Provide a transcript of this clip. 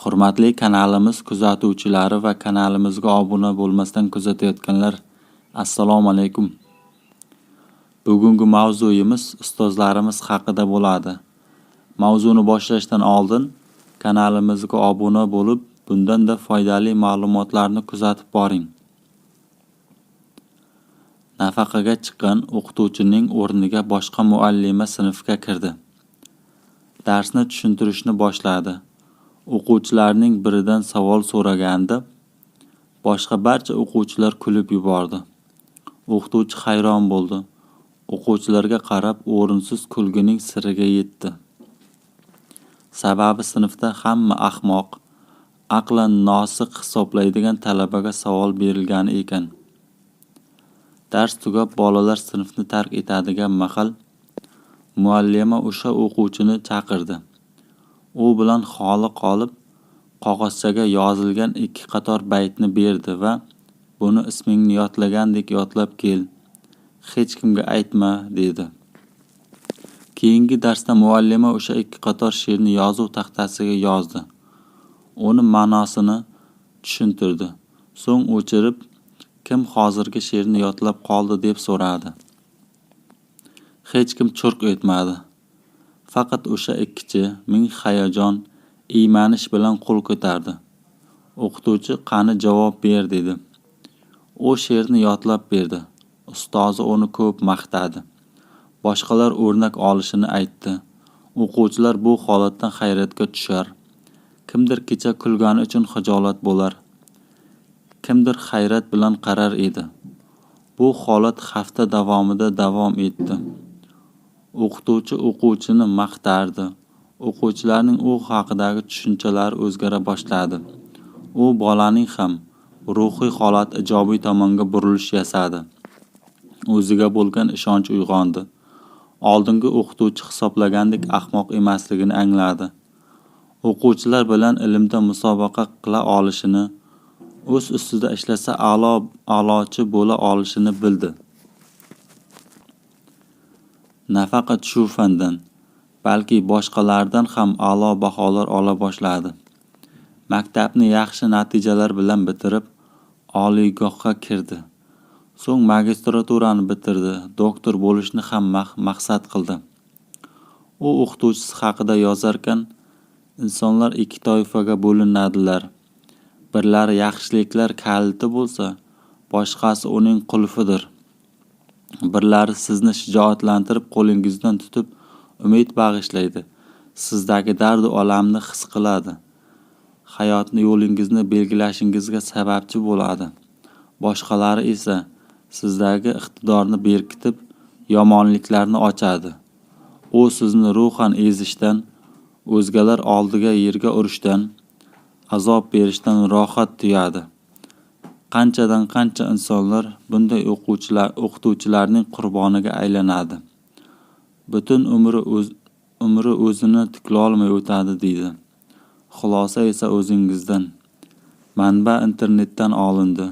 Hurmatli kanalimiz kuzatuvchilari va kanalimizga obuna bo'lmasdan kuzatayotganlar, assalomu alaykum. Bugungi mavzuyimiz ustozlarimiz haqida bo'ladi. Mavzuni boshlashdan oldin kanalimizga obuna bo'lib, bundanda foydali ma'lumotlarni kuzatib boring. Nafaqaga chiqqan o'qituvchining o'rniga boshqa muallima sinfga kirdi. Darsni tushuntirishni boshladi. O'quvchilarning biridan savol so'raganda, boshqa barcha o'quvchilar kulib yubordi. O'qituvchi hayron bo'ldi. O'quvchilarga qarab o'rinsiz kulgining siriga yetdi. Sababi sinfda hamma ahmoq, aqlan nosiq hisoblaydigan talabaga savol berilgani ekan. Dars tugab, bolalar sinfni tark etadigan mahal muallima o'sha o'quvchini chaqirdi. U bilan xoli qolib, qog'ozchaga yozilgan ikki qator baytni berdi va buni ismingni yodlagandek yodlab kel, hech kimga aytma, dedi. Keyingi darsda muallima o'sha ikki qator she'rni yozuv taxtasiga yozdi. Uni ma'nosini tushuntirdi. So'ng o'chirib, kim hozirgi she'rni yodlab qoldi deb so'radi. Hech kim churq etmadi. Faqat o'sha ikkichi ming hayajon, iymanish bilan qo'l ko'tardi. O'qituvchi qani javob ber dedi. U she'rni yodlab berdi. Ustozi uni ko'p maqtadi. Boshqalar o'rnak olishini aytdi. O'quvchilar bu holatdan hayratga tushar. Kimdir kecha kulgani uchun xijolat bo'lar. Kimdir hayrat bilan qarar edi. Bu holat hafta davomida davom etdi. O'qituvchi o'quvchini maqtardi. O'quvchilarning u haqidagi tushunchalari o'zgara boshladi. U bolaning ham ruhiy holati ijobiy tomonga burilish yasadi. O'ziga bo'lgan ishonch uyg'ondi. Oldingi o'qituvchi hisoblagandek ahmoq emasligini angladi. O'quvchilar bilan ilmda musobaqa qila olishini, o'z ustida ishlasa a'lo a'lochi bo'la olishini bildi. Nafaqat shu fandan, balki boshqalardan ham a'lo baholar ola boshladi. Maktabni yaxshi natijalar bilan bitirib, oliygohga kirdi. So'ng magistraturani bitirdi, doktor bo'lishni ham maqsad qildi. U o'qituvchisi haqida yozarkan, insonlar ikki toifaga bo'linadilar. Birlari yaxshiliklar kaliti bo'lsa, boshqasi uning qulfidir. Birlari sizni shijoatlantirib, qo'lingizdan tutib, umid bag'ishlaydi. Sizdagi dardu alamni his qiladi. Hayotni yo'lingizni belgilashingizga sababchi bo'ladi. Boshqalari esa sizdagi iqtidorni berkitib, yomonliklarni ochadi. U sizni ruhan ezishdan, o'zgalar oldiga yerga urishdan, azob berishdan rohat tuyadi. Qanchadan qancha insonlar bunday o'qituvchilarning qurboniga aylanadi. Butun umri o'zini tiklolmay o'tadi deydi. Xulosa esa o'zingizdan. Manba internetdan olindi.